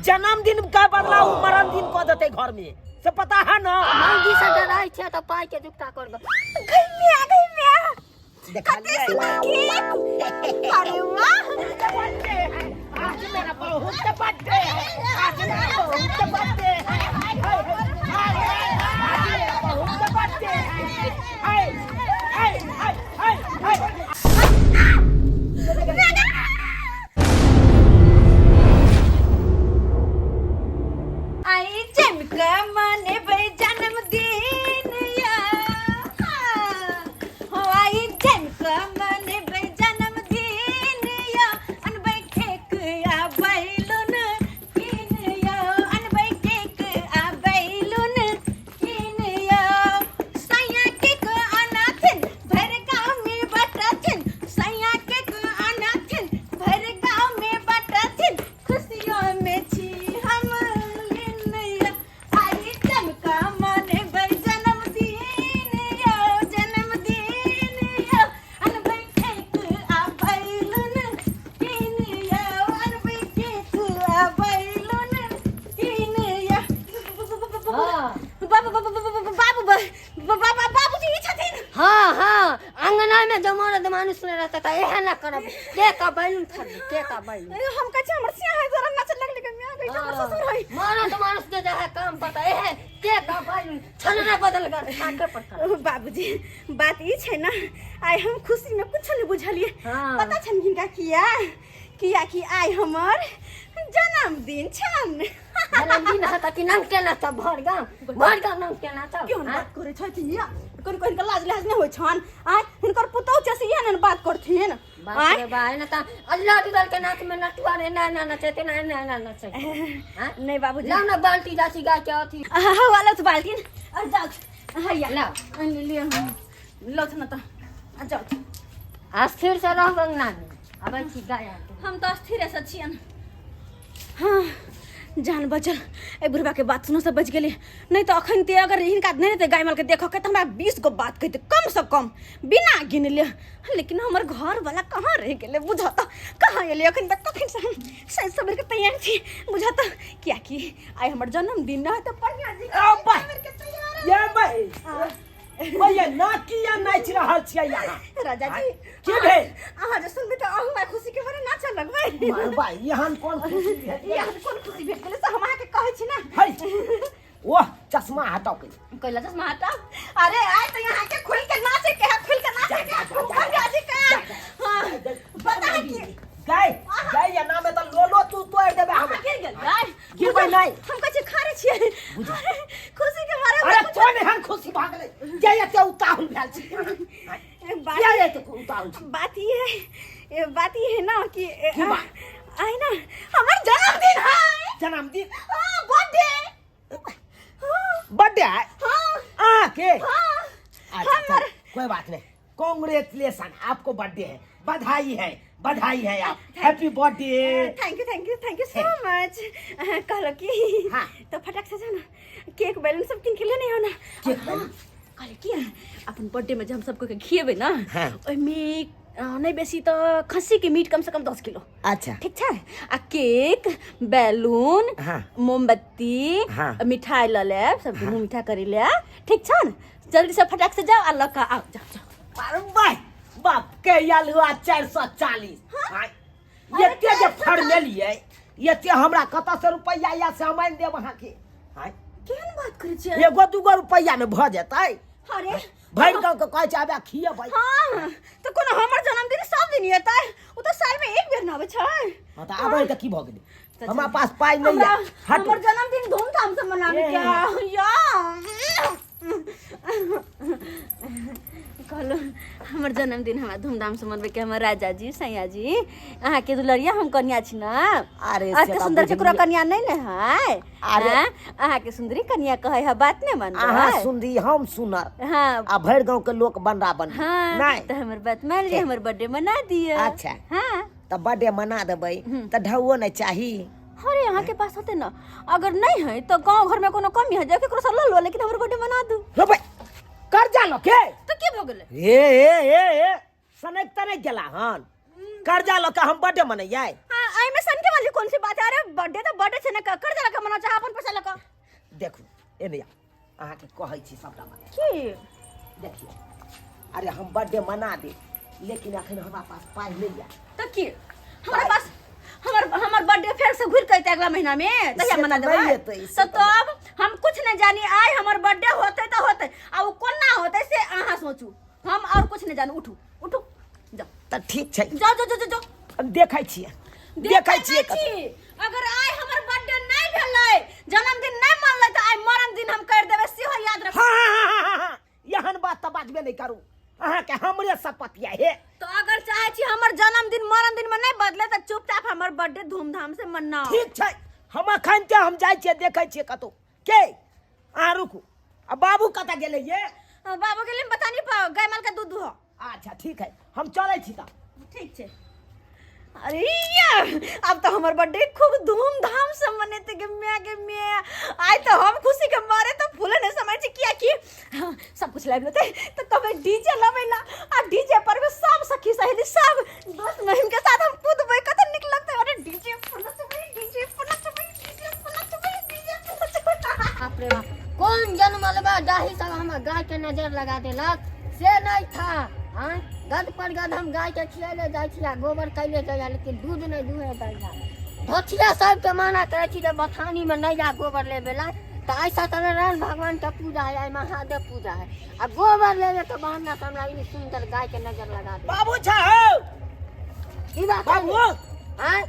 जन्मदिन के बदला उ मरण दिन कऽ देतै घर में से पता है ना। मौगी से डराइ छै तऽ पाइ के जुगता कर दो। गई म्या, गई म्या। देखलियै? केक, अरे वाह! बर्थडे है आज, मेरा बहुत बर्थडे है आज, मेरा बहुत बर्थडे है आज, मेरा बहुत बर्थडे है। हाय हाय हाय हाय हाय। आई चमका मनेबै जन्मदिन या, हो आई चमका मनेबै जन्मदिन या, अनबै केक आ बैलून किन या, अनबै केक आ बैलून किन या। सैया केक अनथिन भरि गाँव में बटथिन, सैया केक अनथिन भरि गाँव में बटथिन, खुशियों में छी हम लीन या। आई चमका मनेबै जन्मदिन यौ, जन्मदिन यौ, अनबै केक आ बैलून किन यौ, अनबै केक आ बैलून किन यौ। हाँ। बाबू बाबू बाबू बाबू बाबू बाबूजी ई छथिन। हाँ हाँ, अंगना में जो मरद मानुस नहीं रहता था एहन ना करब, के का बैलून खरीद, के का बैलून। अरे हम कहै छी हमर सिया है जरा नाचऽ लगलै के म्या गई, हमर ससुर है। मरद मानुस जे है काम पता एहे के का बैलून छनना बदल कर काटे पड़ता। ओ बाबूजी, बात ई छै ना, आइ हम खुशी में कुछ नहीं बुझलिए। हाँ। पता छन हिनका किया किया कि आइ हमर जन्मदिन छन। जन्मदिन है कि नंग के नाचब भर गाँव, भर गाँव नंग के नाचब। केहन बात करै छथिन या, कनि कनि के लाज लिहाज नहि होइ छन? आइ हिनकर पुतहु छै से इएह ने बात करथिन। बाप रे बा, एना त अल्लाह दुदल के नाच में नटुआ रे ना ना नचे ना ना ना नचे। हाँ? नहीं बाबूजी। लाओ ना बाल्टी जाची गाय के अथी। हाँ वाला तो बाल्टी और जाओ हैया। लाओ। लियो लौथ न त आ जाओ। आज फिर से रह अंगना में अबै छी गाय आनतै। हम तऽ अस्थिर से छियन। हाँ जान बचल, ए बुढ़बा के बात सुनो से बच गेली, नहीं तो अखन ते अगर हिनका नहीं रहते गाय माल के देखो के तो हमरा 20 गो बात कहते कम से कम बिना गिन ले। लेकिन हमर घर वाला कहाँ रह गेले बुझत, कहाँ गेले अखन तक? कखन से हम शायद सबेर के तैयार छी बुझत, कियाकि आइ हमर जन्मदिन है तो बढ़िया जी आ बा। सबेर के तैयार। ये भाई भैया ना किया नाचि रहल छियै यहाँ? राजा जी। की भेल? अहाँ जे सुनबै तऽ अहूँ आइ खुशी के मारे नाचऽ लगबै। मारबा, एहन कोन खुशी भेल? एहन कोन खुशी भेट गेलै से हम अहाँके कहै छी ना। है ओह, चश्मा हटाओ पहिले। कैला चश्मा हटाओ? अरे आइ तऽ यहाँ के खुल के नाचे के है, खुल के नाचे के है, राजा जी का। हाँ पता है कि गाय गाय या नामे तऽ लोलो तू तोड़ देबे हम। अहाँ गिर गेल गाय? गिरबै नहि। हम कहै छी खारे छियै, अरे, खुशी के मारे। अरे कोन एहन खुशी भऽ गेलै जे एते उताहुल भेल छी? बात किया एते उताहुल छी? बात ई है, ए, बात ई है ना कि ए, की बात? आइ ना हमर जन्मदिन है। जन्मदिन? हाँ, बर्थडे। हाँ। बर्थडे है? हाँ। अहाँके? हाँ। अच्छा, हमर चल, कोई बात नहीं, कॉन्ग्रेचुलेशन, आपको बर्थडे है, बधाई है, बधाई है आप, happy birthday. Thank you, thank you, thank you so much. कहलो कि हाँ। तो फटाक से जाना केक बैलून सब किन के लेने आओ ना। Cake balloon? कहले कि अपन बर्थडे में जब हम सबको के खिएबै ना, हाँ। ओहिमे नहीं बेसी तो खस्सी के मीट कम से कम 10 किलो। अच्छा। ठीक छै, आ केक बैलून, हाँ। मोमबत्ती, हाँ। मिठाई ल लेब, सबके मुँह मीठा करी ले। ठीक छै ने? जल्दी से फटाक से जाओ आ लऽ कऽ आउ, जाओ जाओ। अरे भाई बाप के आयल हुआ 440। हाँ? एते जे फरमेलियै, एते हमरा कतऽ से रुपैआ या से हम आनि देब अहाँके? आँय? केहन बात करै छियै? एगो दूगो रुपैआ मे भऽ जेतै? अरे भरि गाँव के कहै छै आबे खियेबै। हाँ तऽ कोनो हमर जन्मदिन सब दिन एतै? ओ तऽ साल में एक बेर न आबै छै। हाँ तऽ आबै तऽ की भऽ गेलै? तऽ हमरा पास पाइ नहि हमरा यऽ। हटू। हमर जन्मदिन धूमधाम से मनाबे के या कहलहुँ, हमर जन्मदिन हमरा धूमधाम से मनबे के, हमर राजा जी, सैया जी, अहाँके दुलरिया हम कन्या छी ना। अरे से अते तऽ सुंदर केकरो बुझलियै। कन्या नहीं ने है। अरे। हाँ? अहाँके सुंदरी कन्या कहै है, बात नहीं मानबै। अहाँ सुनरी हम सुनर। हाँ। आ भरि गाँव के लोक बनरा बन। हाँ। नहीं। तऽ हमर बात मान लिअ, हमर बर्थडे मना दिअ। अच्छा। हाँ। तऽ बर्थडे मना देबै तऽ ढौओ नहि चाही। अरे अहाँ के पास होते ना, अगर नहीं है तो गांव घर में कोनो कमी है, जाके केकरो से ल लो, लेकिन हमर बर्थडे मना दू। रो भाई, कर्जा ल के तो की भ गेलै? ए ए ए ए सनक त नहीं गेला हन, कर्जा ल के हम बर्थडे मनैयै। हाँ, आई में सनके वाली कौन सी बात है? अरे बर्थडे तऽ बर्थडे छै ने, कर देलक मना चाहे अपन पैसा लऽ कऽ। देखू एने आउ, अहाँके कहै छी सबटा बात। की? देखियौ, अरे हम बर्थडे मना दे, लेकिन अखन हमरा पास पाइ नहि यऽ। तऽ की हमरा पास हमर हमर बर्थडे फेर से घुरि के अयतै अगला महीना में, तहिया से मना तऽ नहि देबै? एतै, से तऽ तब हम कुछ नहीं जानी। आइ हमर बर्थडे होतै तऽ होतै, आ ओ कोना होतै से अहाँ सोचू, हम और कुछ नहीं जानू। उठू उठू, जाओ। तऽ ठीक छै। जाओ जाओ जाओ जाओ। हम देखै छियै, देखै छियै देखै छी। अगर आइ हमर बर्थडे नहीं भेलै, जन्मदिन नहीं मनलै, तऽ आइ मरण दिन हम कर देबै, सेहो याद रख। हाँ हाँ हाँ हाँ हाँ, एहन बात तऽ बाजबे नहि करू, अहाँके हमरे शपथ यऽ हे। तो अगर चाहे छी हमर जन्मदिन मरण दिन में नहीं बदले, तऽ चुपचाप हमर बर्थडे धूमधाम से मनाओ। ठीक छै, हम अखन ते हम जाइ छियै, देखै छियै कतौ के। अहाँ रुकू, आ बाबू कतऽ गेलै ये? बाबू गेलै पता नहीं, गाय माल के दूध दुहो। अच्छा ठीक है, हम चलै छी तऽ। ठीक छै। अरे या, अब तो हमर बर्थडे खूब धूमधाम से मनेते के my के my. आइ तो हम खुशी के मारे तो फूले नहीं समझ छी, किया कि हाँ, सब कुछ लाबि लेते तो कभी डीजे लबै ला, आ डीजे पर में सब सखी सहेली सब दोस्त महिम के साथ हम कूदबै, कते नीक लगतै। अरे डीजे पर नचबै, डीजे पर नचबै, डीजे पर नचबै, डीजे पर नचबै। बाप रे बाप, कोन जन्मलबा डाही सब हमर गाय के नजर लगा देलक से नहीं था। आँय, गद पर गद हम गाय के खियाले जाइ छी आ गोबर कैले जाइया, लेकिन दूध नहीं दुहे दैया। धोथिया सबके मना करै छी जे बथानी में नहीं जा गोबर लेबे ला, तऽ आइ सत्यनारायण भगवान के पूजा है, आइ महादेव पूजा है, आ गोबर लेबे के बहाना से हमरा ई सुंदर गाय के नजर लगा दे। बाबू छौ? की बात? बाबू। आँय?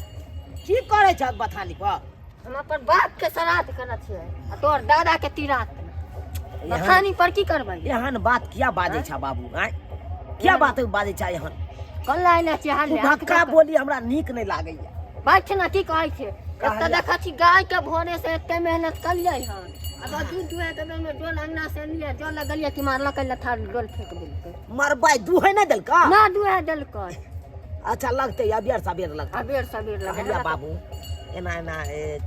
की करै छह बथानी पर? हम अपन बाप के श्राद्ध करऽ छियै आ तोहर दादा के तीराथ। बथानी पर की करबै? एहन बात किया बाजै छह बाबू? आँय, किया बात बाजै छह एहन? कल्ला एने छियै हाल। भक्का बोली हमरा नीक नहि लागैया। बैठ ना, की कहै छै? एक तऽ देखै छी गाय के भोरे से एते मेहनत कलियै हन, आ दूध दुहे के बेर में डोल अंगना से एलियै, जल लगलियै कि मारलकै लथार, डोल फेंक देलकै। मरबै, दुहे नहि देलका? ना दुहे देलकै। अच्छा लगतै, अबेर सबेर लगतै। अबेर सबेर लगतै। कहलिया बाबू, एना एना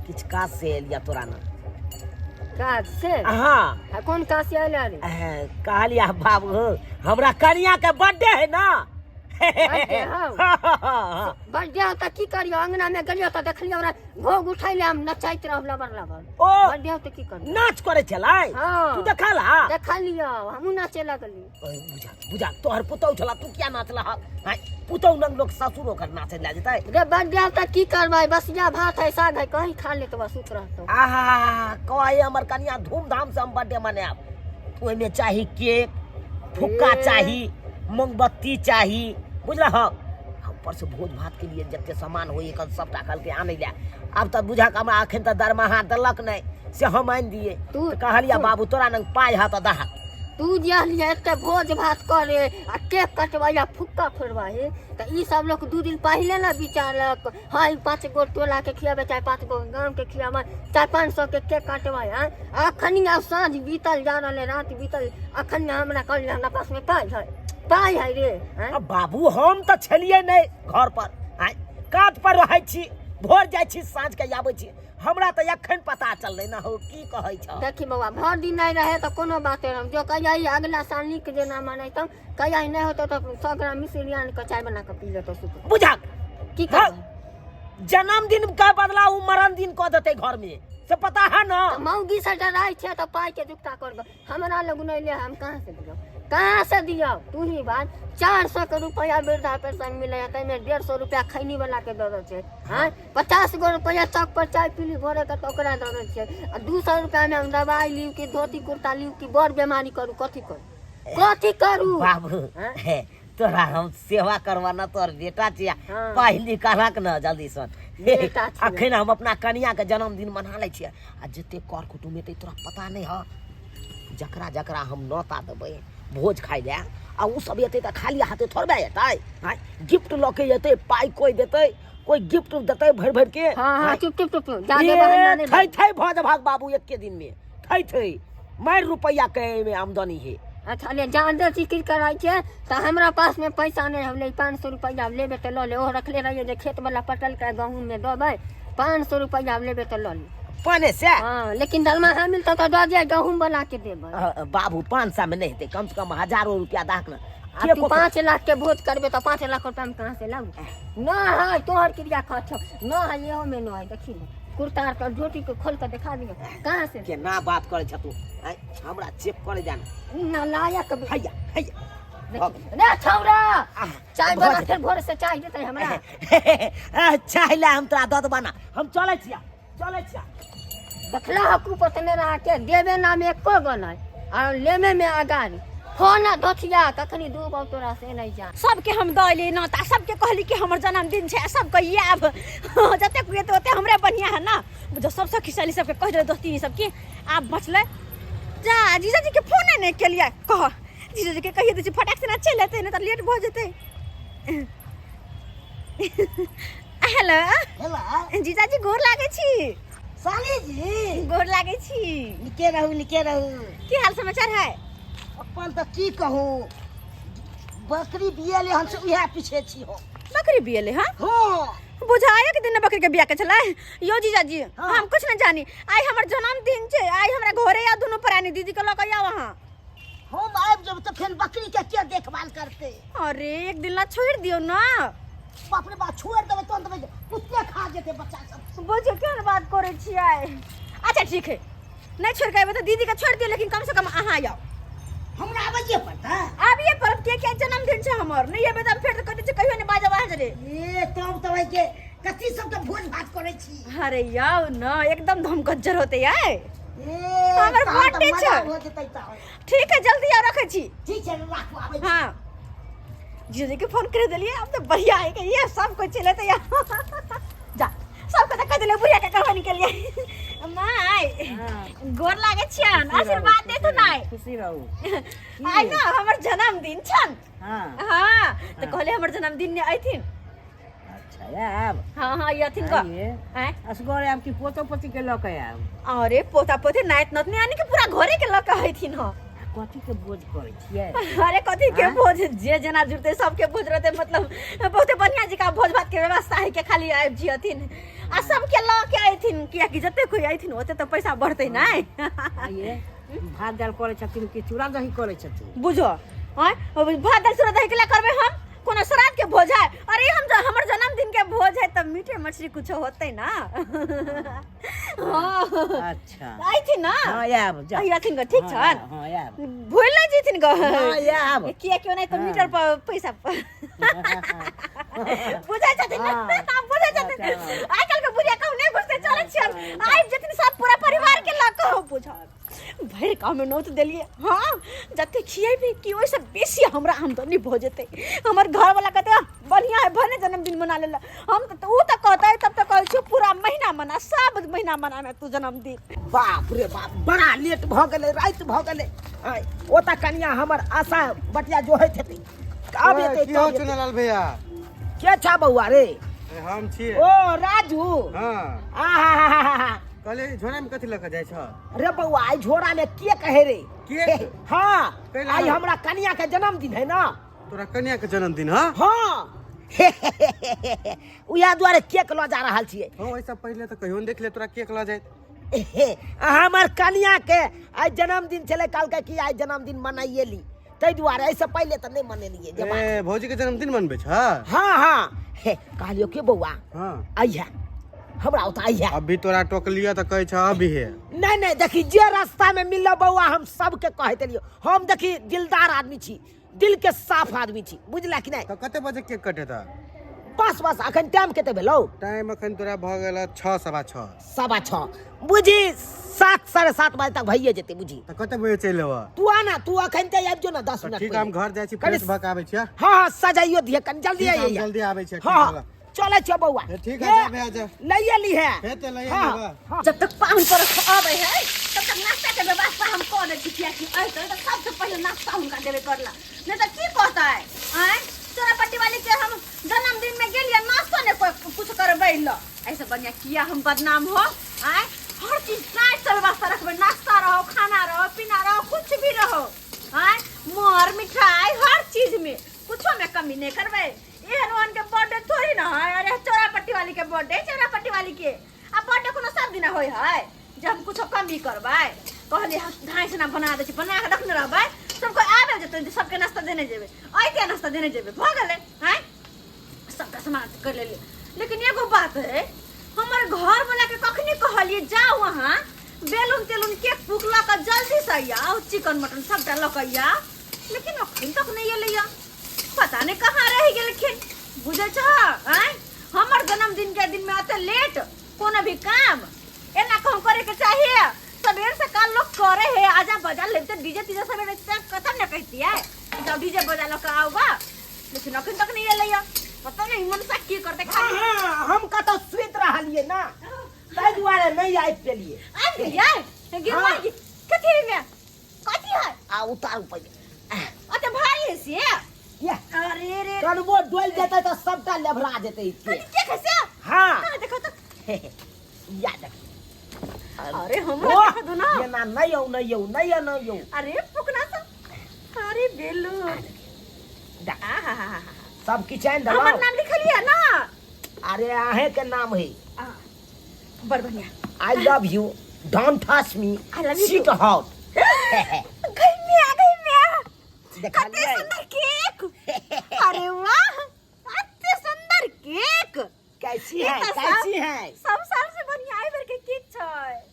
किछु काज से एलिया तोरा ने। काज से? हाँ। आ कोन काज से आयल रे? कहलिया बाबू, हमरा कनिया के बर्थडे है ना। बर्थडे हौ? बर्थडे हौ तऽ की करियो? अंगना में गेलियो तऽ देखलियो हमरा घोघ उठैले, हम नचैत रहब लबर लबर। ओ बर्थडे हौ तऽ की करियो? नाच करे छलै? हाँ। तू देखला? देखलियो, हमहूँ नाचे लगली। ओए, बुझा बुझा, तोहर पुतहु छला, तू किया नाचला हक? आँय, पुतहु नंग लोक ससुर ओकर नाचे लए जेतै? रे बर्थडे हौ तऽ की करबै? बसिया भात है, साग है, कहीं खा लेतौ बस सुत रहतौ। आहा, कहे हमर कनिया धूमधाम से हम बर्थडे मनायब, ओहिमे चाही केक, फुक्का चाही, मोमबत्ती चाही, बुझल हँ? ऊपर से भोज भात के लिए जते सामान होई एखन सबटा कहलकै आनै लए। आब तऽ बुझक हमरा अखन तऽ दरमाहा देलक नहि से हम आनि दिए। तू तऽ कहलिया बाबू, तोरा नंग पाइ हत तऽ दहक। तू जे हलियै एते भोज भात करे आ केक कटबै आ फुक्का फोड़बै, तऽ ई सब लोक 2 दिन पहिले ने विचारलक। हाँ, ई 5 गो टोला के खियाबै, चाहे 5 गो गाँव के खियाबै, चाहे 500 के केक कटबै। आँय, अखन आब साँझ बीतल जा रहल है, रात बीतल, अखन हमरा कहलियै हमरा पास में पाइ है, पाइ है रे? आँय? आ बाबू, हम तऽ छलियै नहि घर पर, आँय, कात पर रहै छी, भोर जाइ छी, साँझ के आबै छी, हमरा तऽ एखन पता चललै ने हौ, की कहै छह? देखी बौआ, भरि दिन नहि रहे तऽ कोनो बात नहि, जो कहिया अगला साल नीक जेना मनैतौ, कहिया नहि होतौ तऽ 100 ग्राम मिश्री आनि कऽ चाय बना कऽ पी लेतौ, सुत। बुझक की हाँ। करबै? जन्मदिन के बदला उ मरण दिन कऽ देतै घर में, से पता है ना? तऽ मौगी से डराइ छै तऽ पाइ के जुगता करबै। हमरा लग नहि ले, हम कहाँ से दियौ, कहाँ से दियौ? तू ही बात, 400 के रुपया वृद्धा पेंशन मिले है, ताहिमे 150 रुपया खैनी वाला के दऽ दै छै। हाँ, 50 गो रुपया चौक पर चाय पीली भोरे के तऽ ओकरा दऽ दै छै, आ 200 रुपया में हम दवाई लिउ कि धोती कुर्ता लिउ कि बड़ बीमारी करू, कथी करू, कथी करू? बाबू हाँ? हे, तोरा हम सेवा करवा ना, तोहर बेटा छिया। हाँ। पाइ निकालक न जल्दी सन। बेटा छियै। अखन हम अपना कनिया के जन्मदिन मना लै छियै, आ जते कर कुटुम एतै, तोरा पता नहि ह, जकरा जकरा हम नौता देबै भोज खाइ लए, आ ओ सब एतै तऽ खाली हाथे थोड़बे एतै? आँय, गिफ्ट लऽ के एतै, पाइ कोइ देतै, कोइ गिफ्ट देतै भरि भरि के। हाँ हाँ आँय? चुप चुप चुप चुप, जादे बहाना ए, नहीं। थै थै भऽ जेबहक बाबू एके दिन में, थै थै मारि रुपैआ के एहिमे आमदनी है। अच्छा ले, जादे जिक्र करै छै तऽ हमरा पास में पैसा नहीं होलै, 500 रुपैआ लेबे तऽ लऽ ले। ओ रखले रहियै जे खेत वाला पटल के गहूँम में देबै, 500 रुपैआ लेबे तऽ लऽ ले। पाने से? हाँ, लेकिन दरमाहा मिलतौ तऽ दऽ दियै, गहूँम वाला के देबै। बाबू, 500 में नहीं हेतै, कम से कम हजारो रुपया दहक ने। आ के तू को- 5 लाख के भोज करबे तऽ 5 लाख रुपया हम कहाँ से लाऊ? न है तोहर क्रिया खर्च न है, इहो में न है। देखी ने कुर्ता आर के धोती के खोल के देखा दियो कहाँ से। केना बात करै छ तू आँय, हमरा चेक करे जाना। नालायक हैया हैया। देखी। रे छौरा, आह, चाय भऽ बना। जेतै। फेर भोरे से चाय देतै हमरा। चाय ला हम तोरा दऽ देबा ना, हम चलै छिया, चलै छिया। देखला हकू पतने रहा के देवे नाम एको गो नहीं और लेमे में अगारी फोन धोथिया कखनी दू गो तोरा से नहीं जा। सबके हम दऽ एलियै नौता, सबके कहली कि हमर जन्मदिन छै आ सबके आयब, जतेक हुए ओते हमरे बढ़िया है ना। बुझो सब सखी सहेली सबके कहि देलै, दोस्ती सबके। आब बचलै जा जीजाजी के फोने नहि केलियै। कह जीजाजी के कहिए दै छी, फटाक से ना चलि एतै, नहि तऽ लेट भऽ जेतै। हेलो। हेलो। जीजाजी, गोर लागै छी। साली जी। गोर लागै छी। निके रहू, निके रहू। की हाल समाचार है? अपन तऽ की कहू, बकरी बियले हम से उएह पीछे छी हम। बकरी बियले? हाँ। हाँ। बुझाया कि दिन बकरी के बिया के छलै यो जीजाजी। हाँ। हम कुछ न जानी, आइ हमर जन्मदिन छै, आइ हमरा घरे आ, दुनू प्राणी दीदी के लऽ के आउ अहाँ। हम आबि जेबै तऽ फेर बकरी के के देखभाल करतै? अरे एक दिन ला छोड़ दियौ ना। बाप रे बाप, छोड़ि देबै तहन तऽ कुत्ते खा जेतै बच्चा सब। बुझियौ केहन बात करै छियै। अच्छा ठीक है, नहीं छोड़ के अयबै तऽ दीदी के छोड़ दियौ, लेकिन कम से कम अहाँ आउ। हमरा आबैए पड़तै? आबिए पड़त, के के जन्मदिन छै हमर, नहीं अयबै तऽ हम फेर तऽ कहै छै कहियो नहि बाजब अहाँ जरे। ए तब तऽ के कथी सब के भोज भात करै छी? अरे आउ न, एकदम धमगज्जर होते आय। ए हमर तहन तऽ birthday मजा छै। भऽ जेतै तऽ। ठीक है, जल्दी आओ, रखै छी। ठीक छै, राखू, आबै छी। हाँ, जीजाजी के फोन कर दिलिए, अब तो बढ़िया है कि ये सब कुछ चले तो यहाँ जा सबके तो कह दिले बुढ़िया के कहबे निकलिए। माय, गोर लागे छियन, आशीर्वाद दे तो नाय। खुशी रहू। आइ ना हमर जन्मदिन छन। हाँ। हाँ तो कहले हमर जन्मदिन ने अइथिन। अच्छा, आयब। हाँ हाँ, अथिन ग। आइए। आँय? असगर आयब कि पोतो पोती के लऽ के आयब? अरे पोता पोती नाइत नतनी यानी कि पूरा घरे के लऽ के अइथिन। हँ। कथी के बोझ करै छियै? अरे कथी के आँय? भोज, जे जेना जुड़ते सबके भोज रहते, मतलब बहुते बढ़िया जी का भोज भात के व्यवस्था है के खाली आबि जियथिन आ सबके लऽ के अयथिन, कियाकि जते कोई अयथिन ओते तऽ पैसा बढ़तै नै। आइए, भात दालि करै छथिन कि चूड़ा दही करै छथिन? बुझो आँय, भात दालि चूड़ा दही के ला करबै हम? कोनो श्राद्ध के भोज है? अरे हम हमर जन्मदिन के भोज है तऽ मीठे मछली कुछो होतै ना। हाँ। अच्छा। अयथिन ना? हाँ, आयब जा। अयथिन ग, ठीक हाँ, छन? हाँ, आयब। भूल नहीं जीथिन ग। हाँ, आयब। किया क्यों नहीं तो हाँ। मीटर पर पैसा बुझै छथिन ना? हाँ। बुझै छथिन। अच्छा। आजकल के बुढ़िया कहूँ नहीं बुझते। चलै छियन, आबि जेथिन सब पूरा परिवार के लऽ कऽ। बुझ भरि गाँवमे नोत देलियै। हाँ, जते खियेबै कि ओहिसँ बेसी हमरा आमदनी भऽ जेतै। हमर घरवला कहतै, "आह, बढ़िआँ है, भने जन्मदिन मना लेलक।" हम तऽ ओ तऽ कहतै, तब तऽ कहै छियौ पूरा महीना मना, सब महीना मनामे तू जन्मदिन। बाप रे बाप, बड़ा लेट भऽ गेलै, राति भऽ गेलै। आँय, ओतऽ कनिया हमर आशा बटिया जोहैत हेतै, कब एतै? की हो कब एतै? चुनालाल भैया? के छा बौआ रे? ए, हम छियै। ओ राजू। हाँ। आहा। कहलियै झोरा में कथी लऽ कऽ जाइ छ? रे बौआ, आई झोरा में केक है रे। केक? हाँ। कैला? आई हमरा कनिया के जन्मदिन है ना। तोरा कन्या के जन्मदिन? हाँ। हाँ, उएह दुआरे केक लऽ जा रहल छियै। हाँ, ओहिसँ पहिले तऽ कहियो नहि देखले तोरा केक लऽ जाइत। हमर कनिया के आइ जन्मदिन छलै, कहलकै कि आइ जन्मदिन मनाइए ली, ताहि दुआरे। एहिसँ पहिले तऽ नहि मनेलियै जे बात। ए, भौजी के जन्मदिन मनबै छ? हाँ हाँ। हे, कहलियौ के बौआ। हाँ। अइहे हमरा ओतऽ अइहे। अभी तोरा टोकलियो तऽ कहै छ अभी हे। नहीं नहीं, देखी जे रास्ता में मिललो बौआ, हम सबके कहैत एलियौ। हम देखी दिलदार आदमी छी, दिल के साफ आदमी छी, बुझला कि नहीं? तऽ कते बजे केक कटेतऽ? बस बस, अखन टाइम कते भेलौ? टाइम अखन तोरा भऽ गेल 6:15। 6:15, बुझी 7, 7:30 बजे तक भइए जेतै बुझी। तऽ कते बजे चलि एबऽ? तू आ ना, तू अखन ते आबि जो ना 10 तऽ मिनट ठीक, हम पहिले। घर जाइ छी, कनि फ्रेश भऽ कऽ आबै छियै। हाँ हाँ, सजाइयो दिहे कनि, जल्दी ठीक, हम आइए। जल्दी आबै छियै, ठीक। हाँ। होला। चलै छियो बौआ। हे, ठीक है, जा भैया, जा। लइए ली है। हेतै, लइए हाँ, लेबऽ। हाँ। जब तक पाहुन परख आबै है तब तक नाश्ता के व्यवस्था हम कऽ दै छी, कियाकि अयतै तऽ सबसे पहिले नाश्ता हुनका देबे करला, नहीं तऽ की कहतै आँय, चोरा पट्टी वाली के हम जन्मदिन में गेलियै, नाश्तो नहि कोइ कुछ करबै ल। ऐसे बढ़िया किया हम बदनाम हो आँय? हर चीज टाइट से व्यवस्था रखबै, नाश्ता रहो, खाना रहो, पीना रहो, कुछ भी रहो आँय, मर मिठाई हर चीज में कुछो में कमी नहीं करबै। एहन ओहन के बर्थडे थोड़ी ना है। अरे चोरा पट्टी वाली के बर्थडे, चोरा पट्टी वाली के आ बर्थडे कोनो सब दिना होय है जे हम कुछो कमी करबै? कहलियै हम ढाई सना बना दै छी, बना के रखने रहबै, सबको आबै। आबि जेतै सबके नाश्ता देने जेबै, अइते नाश्ता देने जेबै, भऽ गेलै। आँय, सबटा सामान कर लेलियै, लेकिन एगो बात है, हमर घर वाला के कखनी कहलियै जाउ अहाँ बेलून तेलून केक फूक लऽ कऽ जल्दी से आउ, चिकन मटन सबटा लऽ कऽ आउ, लेकिन अखन तक नहि एलैया, पता नहि कहाँ रहि गेलखिन। बुझै छह? आँय, हमर जन्मदिन के दिन में एते लेट कोनो भी काम एना कहूँ करे के चाहिए? सबेर से काल लोग करे है, आजा बजा लेते डीजे तीजे सबेर कतम न कहती है जाओ डीजे बजा लो के आओ बा, लेकिन अखन तक नहीं एलैया, पता नहीं मनसा की करते खाली। हाँ, हम कतौ सुति रहलियै ना, ताहि दुआरे नहि आबि पेलियै। आबि गेलियै? गे हाँ। माय, कथी में कथी है? आ उतारू पहिले। अते भारी है से? ये अरे रे, कनबो डोलि जेतै तऽ सबटा लेभरा जेतै ई कथी केक। के खसे? हाँ। कहाँ देखो तो। या देख। अरे हमरा ओह, देखो दो ना। एना नहि यौ, नहि यौ, नहि यौ, नहि यौ। अरे फुकना सा, अरे बेलून। दा। आहा। सब किछु आनि हमर देलहुँ। नाम लिखलियै ना? अरे अहें के नाम है। आ, बड़ बढ़िया। I love you, don't touch me. I love you seat too. Hot. गई मिया, गई मिया, कते देखलियै? सुंदर केक! अरे वाह, कते सुंदर केक! कैसी ई है? तऽ सब- कैसी है? सब साल से बढ़िया एहि बेर के केक छै।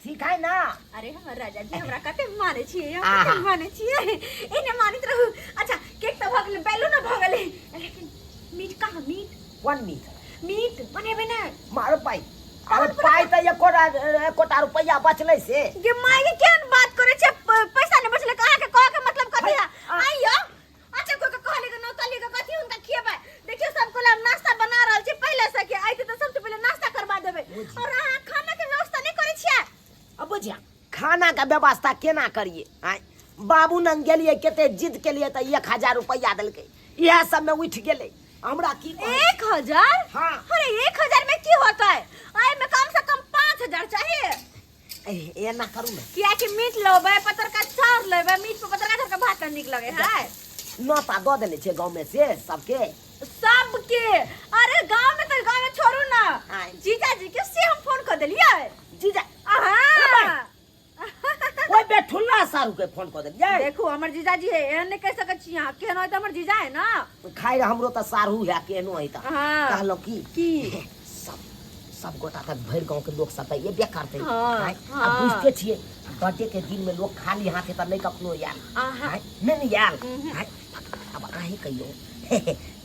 ठीक है ना? अरे हमर राजा जी हमरा कते माने छियै, हम आहा। कते माने छियै, एने मानैत रहू। अच्छा, केक तऽ भऽ गेलै, बैलून भऽ गेलै, लेकिन मीट कहाँ? मीट? वन मीट? मीट बनेबै ने? मारो पाइ, अरे पाइ तऽ एकोटा एकोटा रुपैआ बचलै से। गे माय के, केहन बात करै छै? पैसा नहि बचलै, अहाँ के कहऽ के मतलब कथी है? आइयो अच्छा कोई के कहले के नौतली के कथी हुनका खिएबै? देखियौ, सबको ला हम नाश्ता बना रहल छी पहिले से कि आइते तऽ सबसे पहिले नाश्ता करवा देबै, और अहाँ खाना के व्यवस्था नहि करै छियै। अब बुझिया, खाना के व्यवस्था केना करिए? आँय, बाबू नंग गेलियै, कते जिद केलियै तऽ 1000 रुपैआ देलकै, इएह सबमे उठि गेलै। हमरा की कहै? 1000? हाँ। अरे 1000 में की होता है? आय में कम से कम 5000 चाहिए। ए, एना करू ने। किया कि मीट लेबै, पतरका चाउर लेबै, मीट पर पतरका चाउर के भात नीक लगे है। नौता दऽ देने छियै गाँवमे से सबके? सबके? अरे गांव में तो गांव में छोड़ू ना। आय। जीजाजी के से हम फोन कर देलियै। जीजा? अहाँ। ओहि बेठुल्ला सारू के फोन कऽ देलियै? देखू, हमर जीजाजी है, एहन नहीं कह सकत छी अहाँ, केहन है तऽ हमर जीजा है ना। खाइ हमरो तऽ सारू है, केहनो है तऽ। हाँ। कहलहुँ की? की? सब सब गोटा तक भरि गाँव के लोक सब तऽ एबे करतै। हाँ, आँय, आ हाँ। बुझिते छियै, बर्थडे के दिन में लोग खाली हाथे तऽ नहि कखनो आयल। आहा। आँय, नहि ने आयल। आँय, आब अहीं कहियौ,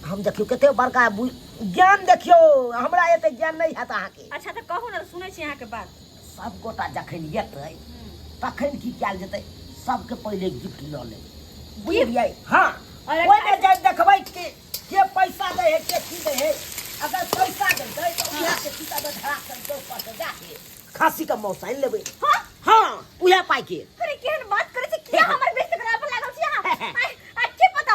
हम देखियौ कते बड़का ज्ञान, देखियौ हमरा एते ज्ञान नहि हैत अहाँके। अच्छा तऽ कहू ने, सुनै छी अहाँके बात। सब गोटा जखन एतै तखन की कयल जेतै? सबके पहिले गिफ्ट लऽ लेबै, बुझलियै? हँ। अरे ओहिमे जाय देखबै कि के पैसा दै है, के की दै है। अगर पैसा देतै तऽ उएह के खिसामे धरा के ऊपर से जाके खाँसी के मौस आनि लेबै। हाँ? हँ, उएह पाइ के। अरे केहन बात करै छी? किया हमर बेइज्जती कराबऽ पर लागल छी अहाँ? आइ, आ के पता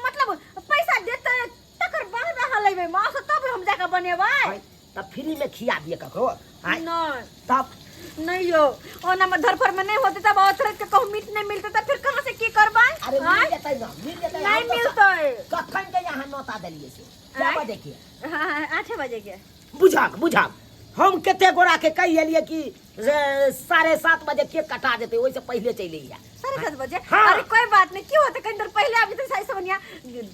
मतलब पैसा देतै तकर बाद अहाँ लेबै मांस, तब हम जाके बनेबै। आँय, तऽ फ्री में खिया दिए ककरो? आँय? नहीं। तब? नहीं यो, ओना में धरफर में नहीं होते तब औथरत के कहूँ मीट नहीं मिलते तब फिर कहाँ से की करबै? अरे मिल आँय? जेतै ना, मिल जेतै। नहीं हम तऽ मिलतै। कखन के यहाँ नौता देलियै से क्या आँय? बजे के? हाँ, 8 बजे के। बुझक बुझक, हम कते गोरा के कहि एलियै कि 7:30 बजे केक कटा जेतै, ओहिसँ पहिले चलि अइहे। 7:30 बजे? हाँ। अरे कोई बात नहीं, क्यों होते कहीं देर पहले आबि जेतै, साई सब बढ़िया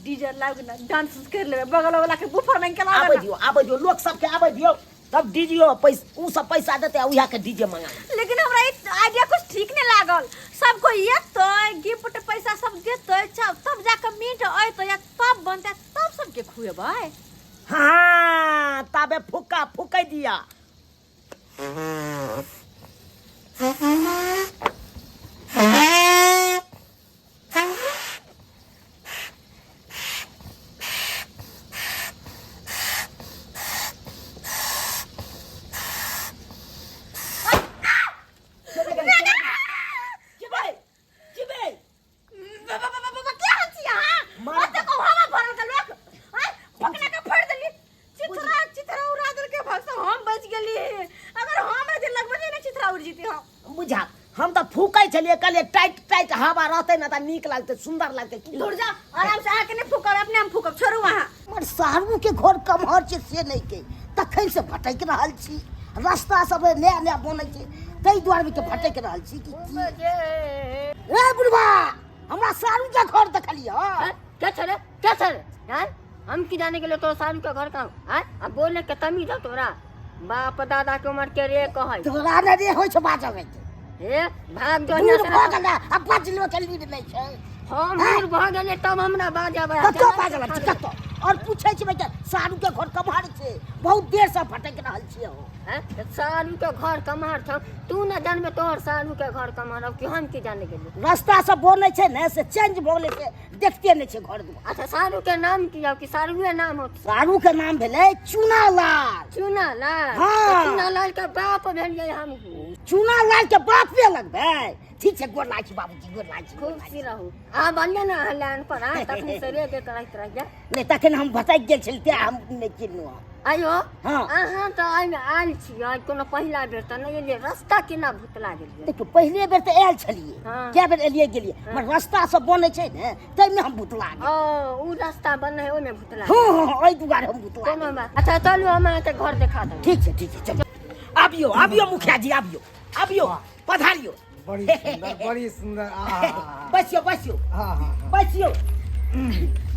डीजे लाग ना डांस कर लेबै, बगल वाला के बुफर में के आबै लाग ना। दियौ, आबै दियौ, लोक सबके आबै दियौ, तब डीजे पैसा उ सब पैसा देतै आ उएह के डीजे मंगा लेबै। लेकिन हमरा ई आइडिया कुछ ठीक नहीं लागल। सबको एतै, गिफ्ट पैसा सब देतै, तब जाके मीट अयतै या तब बनतै, तब सबके खुएबै। हाँ, ताबे फुक्का फुकै दिया। के हाल छी अहाँ? ओते कहू हवा भरल के लोक आँय, पकड़ा के फोड़ देली, चिथरा चिथरा उड़ा देलकै। भस, हम बच गेली, अगर हम जे लगबै ने चिथरा उड़ जेती हम। बुझा, हम तऽ फूकै छलियै, कहलियै टाइट टाइट हवा रहतै ने तऽ नीक लगतै, सुन्दर लगतै। दूर जाओ, आराम से अहाँके नहि फूकब, अपने हम फूकब, छोड़ू अहाँ। हमर सारू के घर कमहर छै से नहि के, तखन से भटकि रहल छी। रास्ता सब नया नया बनै छै, ताहि दुआरे के भटकि रहल छी कि की। रे बुढ़वा। हमरा सारू के घर देखलियै हैं? क्या छे रे क्या छे रे हैं? हम की जाने के लिए तो सारू के घर का हैं? अब बोले के तमीज हो तोरा बाप दादा के उम्र के रे कहै तोरा ने रे होइ छै बाजबै के हे भाग जो हियां बूढ़ से भऽ गेलै आ बजलो के लीड नहि छै हम बूढ़ भऽ गेलियै तब हमरा बाजबै कतऽ बाजल छी कतऽ और पूछै छी बेटा सारू के घर कम्हर छै बहुत देर से भटक रहल छियै हम। हैं? तऽ सारू के घर कम्हर छौ तू न जानबे तोहर सारू के घर कम्हर हौ कि हम की जाने गेलियै रास्ता सब बनै छै ने से चेंज भऽ गेलै से देखते नहि छै घर दुआर अच्छा सारू के नाम की हौ कि सारुए नाम हो सारू के नाम भेलै चूनालाल चूनालाल हाँ। तऽ चूनालाल के बाप भेलियै हम चूनालाल के बापे लगबै ठीक छै गोर लागै छी बाबूजी गोर लागै छी गोर खूब लागै छी। सी रहू अहाँ बनिए ने अहाँ लाइन पर हाँ तखन से रे के करैत रहिए नहि तखन हम भटकि गेल छली तें हम नहि चिन्हलहुँ हँ। आइयो हाँ। अहाँ तऽ एहिमे आयल छियै कोनो पहिला बेर तऽ नहि एलियै रस्ता केना भुतला गेलियै देखियौ पहिले बेर तऽ आयल छलियै हाँ। कए बेर एलियै गेलियै मगर रास्ता सब बनै छै ने ताहिमे हम भुतला गेल ओ उ रास्ता बनै है ओहिमे भुतला हँ हँ हँ, एहि दुआरे हम भुतला कोनो गेल। बात अच्छा चलू हम अहाँके घर देखा देब ठीक छै ठीक छै चलू आबियो आबियो मुखिया जी आबियो आबियो पधारियो बड़ी सुंदर बड़ी सुंदर आहा बैसियो बैसियो हाँ हाँ बैसियो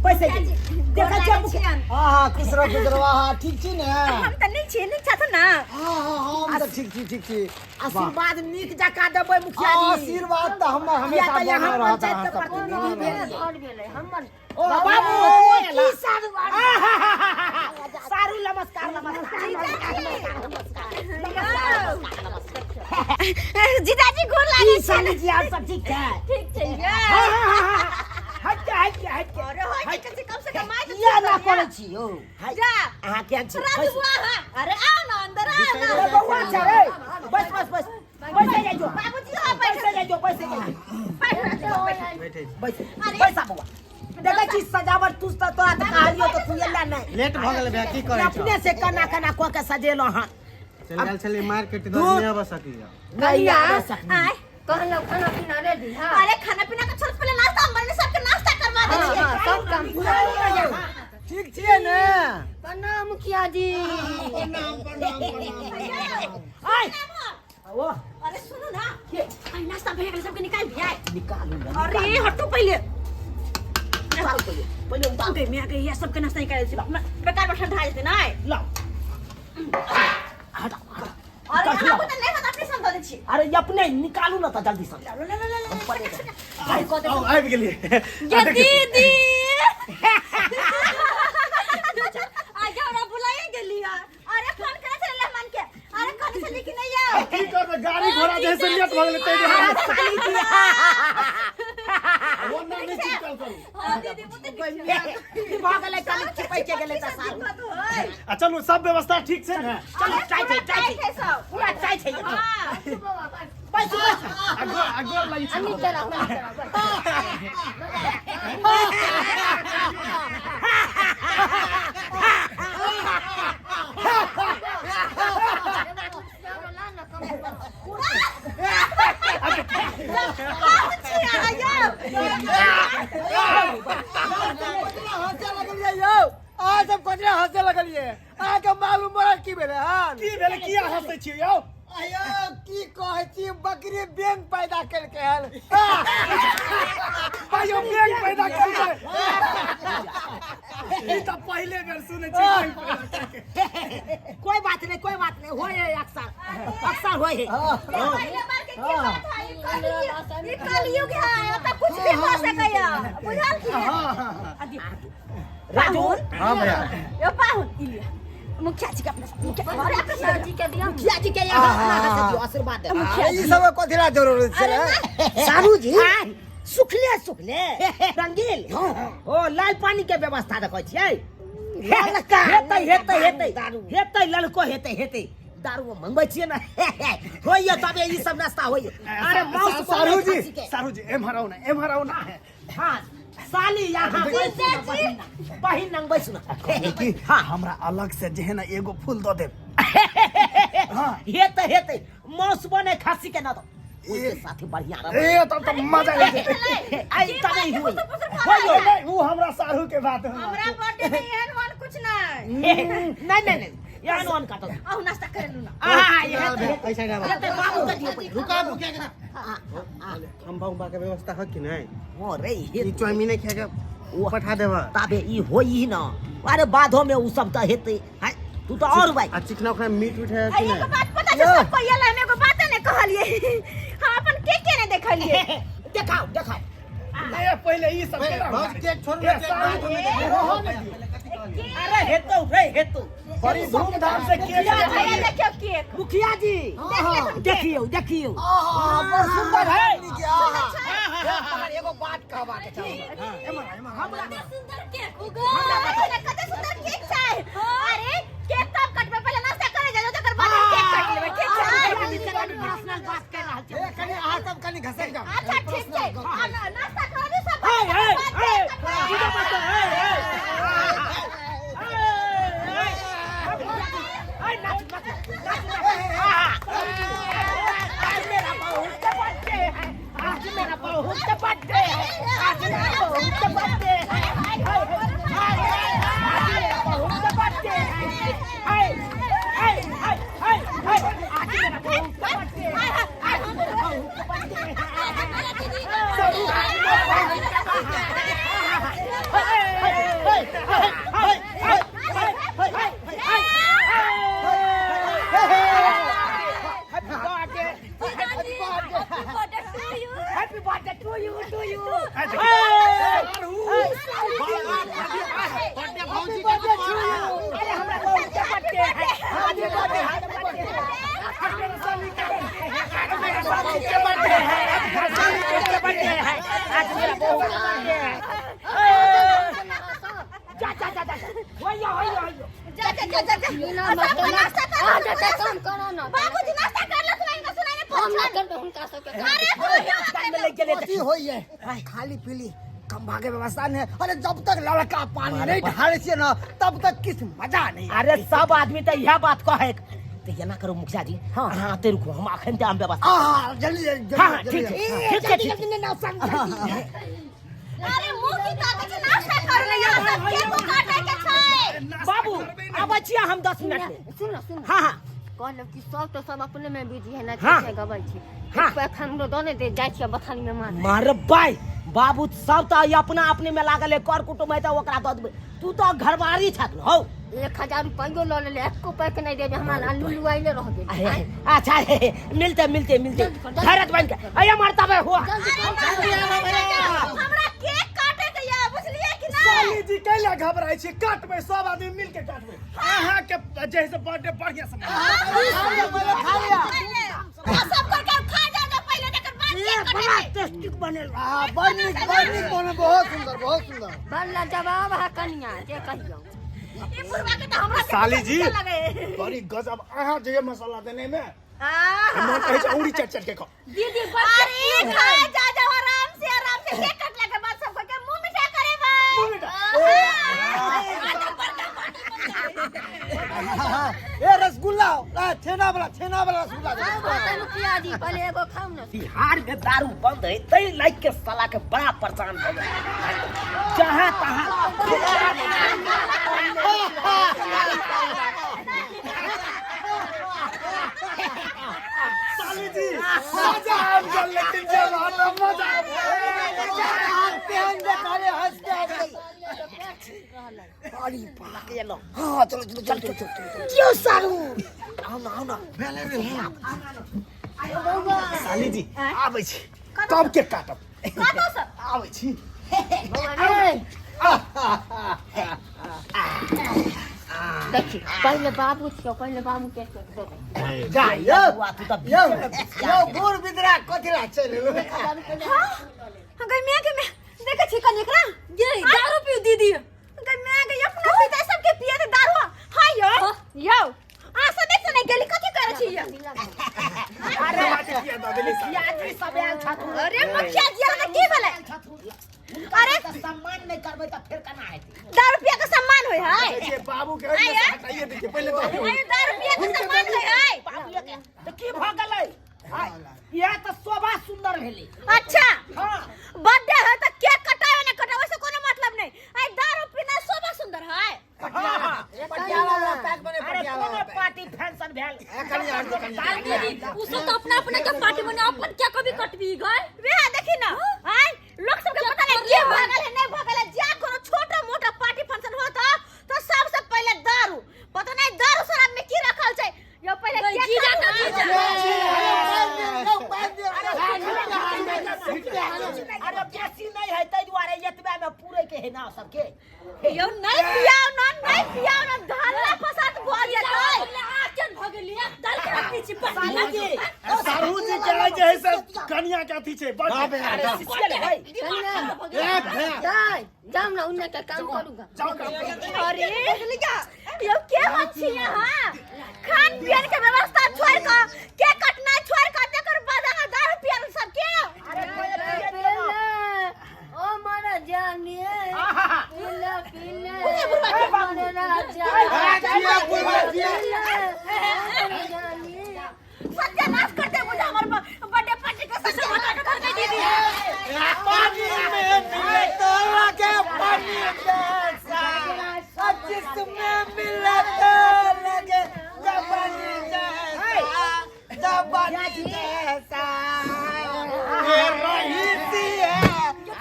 बैसे देखै छियै मुखिया हाँ खुश रहो खुश रहो हाँ ठीक छी ने हम तऽ नीक छी नीक छथुन ने हाँ हाँ हम तऽ ठीक छी ठीक छी आशीर्वाद नीक जकाँ देबै मुखिया जी आशीर्वाद तऽ हमर किया हमेशा तऽ यहाँ बनल रहत पंचायत अहाँ के सबके। प्रतिनिधि भेलियै घर भेलै हमर ओ बाबू की सारू सारू नमस्कार नमस्कार नमस्कार नमस्कार नमस्कार जीजाजी गोर लागै की साली जी आर सब ठीक छै ठीक छै यै हट के हट के हट के अरे होय छै कम से कम आइ किया ना करै छी यौ जा अहाँ केहन छी राजू बैसू। बुआ हाँ अरे आओ ना अंदर आओ ना ए, बौआ छै रे बस बस बस बैसे जाइयो बाबूजी आओ बैसे जाइयो बैसे जाइयो बैठ राजू बैठ बैठे छी। बैस बैसा बौआ देखै छी सजावट तू तऽ तोरा तऽ कहलियो तऽ तू एला नहि लेट भऽ गेल भैया की करै अपने से कना कना कऽ के सजेलहुँ हन चलि गेल छलियै मार्केट नहि आबऽ सकैया नहि आबऽ आय सकली कहलहुँ खाना पीना रेडी हाँ अरे खाना पीना के छोड़ पहले नाश्ता हम बने सबके नाश्ता करवा दे हाँ छियै हाँ सब काम पूरा ठीक छियै ने प्रणाम मुखिया जी आय ओ अरे सुनो ना आई नाश्ता भैया के सबके निकाल दिया निकालू ना अरे हटो पहले निकालू पहिले पहिले उतारू गई मैं गई सबके नाश्ता निकाल दे बेकार में ठंडा जेते ना लाओ हटाओ हटाओ अरे अहाँ को त नहीं होता अपने समझा दे छी अरे अपने निकालू ना तऽ जल्दी से ला ला ला ला हम परे अरे को दे आउ, आबि गेलियै ये दीदी आज हमरा बुलाए गेली अरे फोन करे छले मेहमान के अरे कहने छली कि नहीं आओ की करबै गाड़ी घोड़ा जैसे लेट भऽ गेलै ताहि दुआरे वो ना नहि चिपकल करू हां दीदी वो तो की भऽ गेलै कनि चिपैक गेलै तऽ सारू दिक्कत होय आ चलू सब व्यवस्था ठीक छै ने चलू चाय छै चाय छै छै सब पूरा चाय छै एतऽ। हां बैसू बैसू आ गोर लागै छी अनी चला चला हंसे लगलियै यौ अहाँ सब कजरा हंसे लगलियै अहाँके मालूम पड़ल की भेलै हन की भेलै किया हंसै छियै यौ अयो की कहै छी बकरी बैंक पैदा केलकै हन भाइयो बैंक पैदा केलकै ई तऽ पहिले बेर सुनै छी बैंक पैदा केलकै कोई बात नहीं कोई बात नहीं होय है अक्सर अक्सर होय है पहिले बार के की बात है ई कलयुग ई कलयुग है एतऽ कुछ भी हो सकैया बुझल की राजू हाँ भैया यो पाहुन ई लिअ मुखिया जी के अपना मुखिया अरे अपना मुखिया जी के दिया मुखिया जी के यहाँ अपना हाथ से दियो आशीर्वाद दे ई सब कथी ला जरूरत छै सारू जी सुखले सुखले रंगील ओ लाल पानी के व्यवस्था रखै छियै ललका हेतै हेतै हेतै दारू। हेतै ललको हेतै हेतै दारू मंगबै छियै ने होइए तबे ई सब नाश्ता होइए अरे मांस सारू जी खासी के। सारू जी एम्हर आउ ना एम्हर आउ ना हाँ साली यहाँ बैसू ना, बहिन ना, बहिन नंग बैसू ना कि हाँ हमरा अलग से जे है ना एगो फूल दऽ देब हाँ हेतै हेतै मांस बने खासी के ना तो ओहिके साथे बढ़िया रहबै ए तब तऽ मजा आबि जेतै आई तबे ही होई होइयो नहि उ हमरा सारू के बात है हमरा बर्थडे में एहन वन कुछ नहीं नहीं नहीं नहीं एहन ओहन काटत। आउ नाश्ता करे लू ना। आहा, ये ऐसा ना हेतै, बाबू के दियौ पहिले। रुका मुखिया के खंभा उम्बा के व्यवस्था है कि नहीं? हो रे, हे ई चाउमीन खा के पठा देबा। ताबे ई होई न, अरे बाधो में उ सब त हेतै। हाय, तू तो और भाई आ चिकना उकना मीट उठ है कि एगो नहीं? बात पता छै सब कोई हम एगो बात नहीं कहलिए, हम अपन के के नहीं देखलिए। देखाओ देखाओ। ए पहिले ई सब केना भौज केक छोड़ ना, केक बात होने दे। अरे हेतौ रे हेतौ, बड़ी धूमधाम से केक भैया देखियो केक। मुखिया जी देख। देखियो देखियो, आहा, बड़ सुंदर है। मगर एगो बात कहबा के चाही। कते सुंदर केक उगो, कते सुंदर केक छै। अरे केक तब कटबै, पहिले नाश्ता करे जाओ तकर बाद हम केक काट लेबै, ठीक छै? पर्सनल बात कर रहल छी। ए कनी अहाँ सब कनी घसक जाओ। अच्छा ठीक छै, आ नाश्ता कर दे सब। हे हे हे, हे। हे, नाच नाच नाच नाच। आज मेरा बहुत बर्थडे है, आज मेरा बहुत बर्थडे है, आज मेरा बहुत बर्थडे है, आज मेरा बहुत बर्थडे है। हाय हाय हाय हाय हाय, आज मेरा बहुत बर्थडे है, आज मेरा बहुत बर्थडे है। Happy birthday, happy birthday to you, to you. Birthday भौजी के तो अरे हमरा बहुत बर्थडे है, हैप्पी बर्थडे, हैप्पी बर्थडे। आज मेरा साली का आज मेरा साली के बर्थडे है, आज मेरा साली के बर्थडे है, आज मेरा बहुत बर्थडे है। जा जा जा जा, होइयो होइयो होइयो। जा जा जा जा जा, बिना और सबको मतलब नाश्ता कर। आ जा जा, काम करो ना। बाबूजी नाश्ता कर लो, सुनाई का सुनाई ने हम ना पहुंचल। करबै हुनका सबके। अरे भैया कान में लग गेलै। कथी होइए खाली पीली खंभा के व्यवस्था नहीं है। अरे जब तक लड़का पानी नहीं ढाले छियै ना तब तक किछ मजा नहीं। अरे सब आदमी तऽ इएह बात कहै तऽ एना करू मुखिया जी, हाँ अहाँ आते रुकू, हम अखन ते हम व्यवस्था। आहा, जल्दी जल्दी। हाँ हाँ, ठीक छै ठीक छै ठीक छै। अरे मुंह की ताकत छै, नाश्ता कर ले, यहाँ सब केक काटे के छै। बाबू आबै छियै हम 10 मिनट में। सुन सुन। हाँ हाँ। कहलक कि सब तो सब अपने में बिजी है ना। हाँ। छै गबै छी। हाँ। एक पैक हमरो दऽ ने दे, जाइ छियै बथानी में मार। मार बाय बाबू, सब तऽ अपना अपने में लागल है, कर कुटुम्ब है तऽ ओकरा दऽ देबै, तू तऽ घरवारी छक हौ। 1000 रुपैयो लऽ लेले, एको पैक नहि देबे हमरा, लुलु आइले रह गेल। अहे, अच्छा हे, हे, मिलते मिलते मिलते। जल्दी कर, जल्दी। धैर्य बन के अये मरता बे हुआ। जल्दी कर। हमरा केक काटे के या बुझलिए कि ना? साली जी कैला घबराइ छी, काटबै सब आदमी मिल के काटबै। अहाँ के जे से बर्थडे बढ़िया से मनाबै। खा लिया। आ सब करके खा जा जा पहिले, तकर बाद केक बड़ा कटेबै। टेस्टी बनेल। आहा, बड़ नीक बड़ नीक बनल, बहुत सुंदर बहुत सुंदर। बड़ लाजवाब है कनिया, जे कहियौ। ई बुढ़वा के तऽ हमरा से साली जी। नीक लगे। बड़ी गजब, अहाँ जे मसाला देने में आहा। मन कहै छै औरी चट चट के खाओ। दीदी अरे खा जा जा, आराम से आराम से, केक कटला के बाद सब के मुंह मीठा करेबै। मुंह मीठा। आ तऽ बड़का पार्टी बन जाई। ए रसगुल्ला आ, छेना वाला छेना वाला रसगुल्ला दे। खाउ होतै मुखिया जी, पहिले एगो खाउ ने। बिहार में दारू बंद है तै लाइक के साला के बड़ा परेशान भऽ गेल जहाँ तहाँ। साली जी मजा आबि गेल, लेकिन जमाना मजा आबि गेल। हंसते हंसते हंसते हंसते। अरे बाप रे, हाँ चलो चलो चलो चलो चलो क्यों सारू, आओ ना आओ ना। साली जी आबै छी, कब के काटब? कतौ से आबै छी। देखी, पहिले बाबू छियौ, पहिले बाबू के केक देबै। जा यौ बुआ, तू तऽ यौ यौ बूढ़ बिदरा कथी ला चलि एलौ? हाँ गई मैं के मैं देखे छी कनी एकरा ये दारू पियो दीदी। गई मैं गई अपना पिता सबके पिए दे दारू। हां यो यो, आ सब देख नहीं गेली, कथी करे छी ये? अरे किया दऽ देली साली? मुखिया जी सब आयल छथुन। अरे मुखिया जी आला की भेलै? अरे तऽ सम्मान नहि करबै तऽ फेर केना हेतै? दारू पिए के सम्मान होय है? कहै छियै, बाबू के ओहिमे से हटाइए दियै पहिले तऽ। अरे दारू पिए के सम्मान होय है? बाबूए के तऽ की भऽ गेलै? आय, इएह तऽ शोभा सुंदर भेलै। अच्छा। हाँ। बर्थडे है तऽ केक कटावे ना कटावे से कोनो मतलब नहीं, आई दारू पीना शोभा सुंदर है। हाँ, पटियाला वाला पैक बने अरे पटियाला कोनो वाला। दीदी उ सब तो अपना अपना के पार्टी मने अपन क्या कभी कटबी गए वेहा देखी ना आय लोग सबके पता नहीं के भागल है नहीं भागल है जा कोनो छोटा मोटा पार्टी फंक्शन होता तो सबसे पहले दारू पता नहीं दारू शराब में की रखल छै यो पहले गई, केक जीजा काटू का ना। जीजा। अरे बेसी नहीं है ताहि दुआरे एतबे में पूरे के है ना सबके यो नहीं पियाओ ना नहीं पियाओ ना धरला फसाद भ जेतै आचन भ गेली दल के पीछे सालू जी सारू जी के जे है से कनिया के अथी छै बड अरे सिसियल है जाय जाम ना उन्ने के काम करूंगा अरे यो के हो छी यहाँ खान पियन के व्यवस्था छोड़ के के कटना छोड़ के तेकर बाद अहाँ दारू पियल सब के अरे कोई पीले पिए दियो ना। ओ मारा जानिए आहा। पीले पीले ए बाबू। मोरे राजा जिया, जिया। पीले जानिए सत्यानाश करते बुझा हमर बर्थडे पार्टी के सत्यानाश कर दे दीदी पानी में मिले तो लगे पानी जैसा और जिसमें मिले तो लगे जबानी जैसा जबानी जैसा ये रही है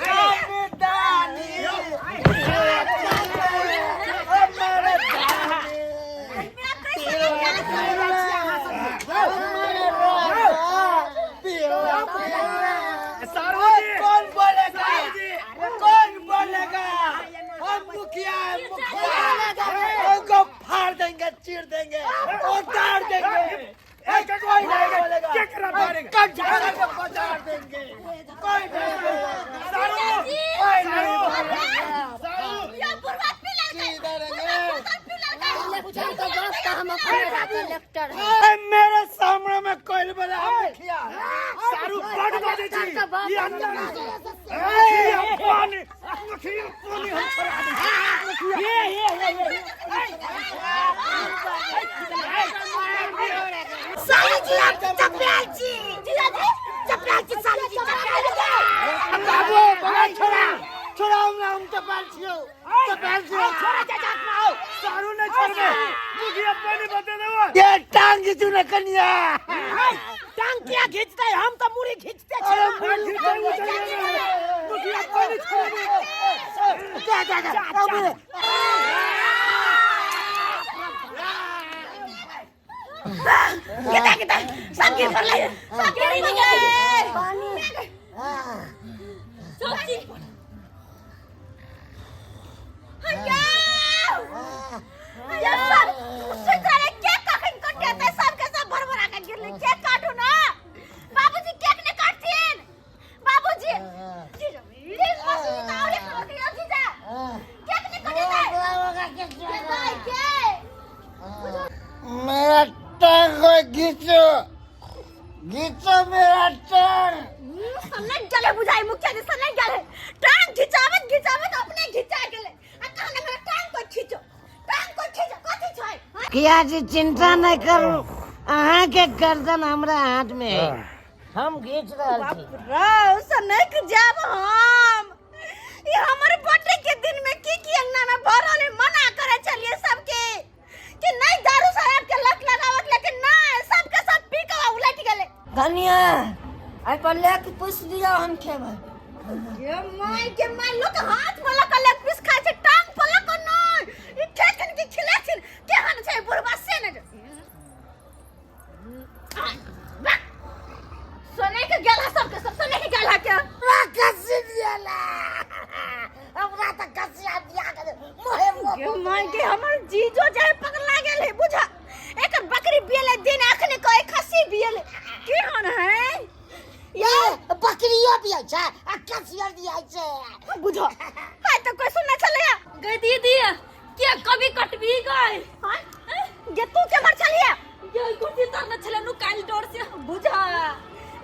रामदानी मेरे सारू जी कौन बोलेगा कौन बोलेगा हम मुखिया है मुखिया उनको फाड़ देंगे चीर देंगे उतार देंगे ए, कोई नहीं बोलेगा केकरा मारेगा? कट जाएगा पचार देंगे कोई नहीं बोलेगा सारू कोई नहीं बोलेगा यो बुढ़वा पी लड़का बुढ़वा बोतल पी लड़का पूछा तो बस का हम अपने कलेक्टर है ए, मेरे सामने में कोई नहीं बोला हम मुखिया सारू बड बजे छी ई अंदर ए, मुखिया पानी मुखिया पानी हम छोड़ा दै छी हे हे हे हे साली जी आप चपराल जी जीजा जी चपराल जी साली जी चपराल जी बाबू बड़ा छोड़ा छोड़ा हमरा हम चपाल छियो चपाल छियो छोड़ा चाचा अपना आओ सारू नहीं छोड़बे मुखिया पानी बते देबो ये टांग खींचू ना कनिया टांग किया खींचते हम तो मुड़ी खींचते अरे छियै। मुड़ी खींचते उ चल गेलै मुखिया पानी छोड़बे जा जा जा अब किता किता सब गिर पड़लै सब गिर पड़लै पानी सब चीज यो सब सुधारे केक कखन कटेतै सबके सब भरभरा के गिरलै केक काटू ना बाबूजी केक ने काटथिन बाबूजी जीजा रे मसी त औरे खबर के जीजा केक ने कटेतै के दाइ के मेरा टांग को खींचो खींचो मेरा टांग सन्ने गेलै बुझाइ मुखिया जी सन्ने गेलै टांग घिचाबैत घिचाबैत अपने घिचा गेलै आ कहने मेरा टांग को खींचो टांग को खींचो कथी छै हँ? किया जी चिंता नहीं करू अहाँ के गर्दन हमरा हाथ में है हम घींच रहल छी रौ सनक जाब हम ई हमर बर्थडे के दिन में की की अंगना में भरल है मना करे चलिए सबके कि नहीं दारू शराब के लत लगावत लेकिन ना सबके सब पी के उलट गेले धनिया आई पर लेके पूछ दिया हम खेबै ये माय के माय लोग हाथ वाला का लेग पीस खाय छै टांग वाला को नहीं ई खेथिन कि खिलेथिन केहन छै बुढ़बा से ने सोने के गेला सबके सब सोने के गेला के हमरा कसी दियाला हमरा त कसिया दिया के मोहे मोह गे माय के हमर जीजो जाय पगला गेल है बुझा एकर बकरी बियले दिन अखने कहे खसी बियले केहन है ये बकरियो भी छै आ कसिया दिया छै बुझो हाय तो कोई सुनने चले गई दीदी के कभी कटबी गए हां गे तू के मर चलिए ये कुर्सी तर न छले नु काल डोर से बुझा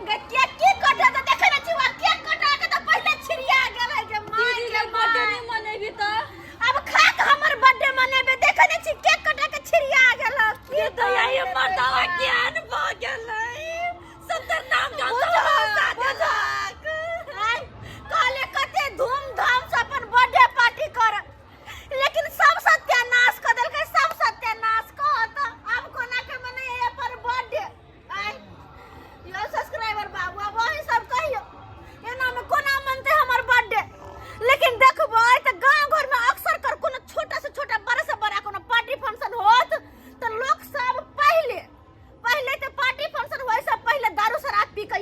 गे के की कटे त देखे न छिवा के कटा के त पहिले छिरिया गेल है गे माय दीदी के के बर्थडे माय नहीं मनेबी त अब खा के हमर बर्थडे मनेबे देखे न छी केक कटा के छिरिया गेल है। की ये तो यही मर्दावा ज्ञान भ गेलै सब तर नाम बुझो गाता बुझो आय कहले कते धूमधाम से अपन बर्थडे पार्टी कर लेकिन सब सत्यानाश कर देलकै सब सत्यानाश कह त आब कोना के मने अपन बर्थडे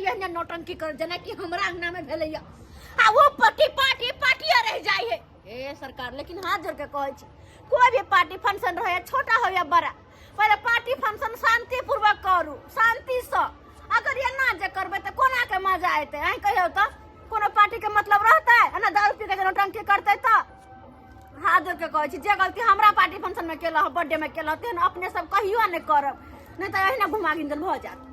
एहने नौटंकी कर जेना कि हमरा अंगना में भेलैया आ वो पटी पार्टी पार्टिया रह जाइ है। ए सरकार, लेकिन हाथ जोड़ के कहै छी, कोई भी पार्टी फंक्शन रहे, छोटा हो या बड़ा, पहले पार्टी फंक्शन शांति पूर्वक करू, शांति से। अगर एना जे करबै तऽ कोना के मजा एतै? अहीं कहियौ तऽ कोनो पार्टी के मतलब रहतै? एना दारू पी के जे नौटंकी करतै तऽ हाथ जोड़ के कहै छी, जे गलती हमरा पार्टी फंक्शन में केलह, बर्थडे में केलह, तेहन अपने सब कहियो नहि करब, नहि तऽ एहिना घुमा गिंजन भऽ जायत।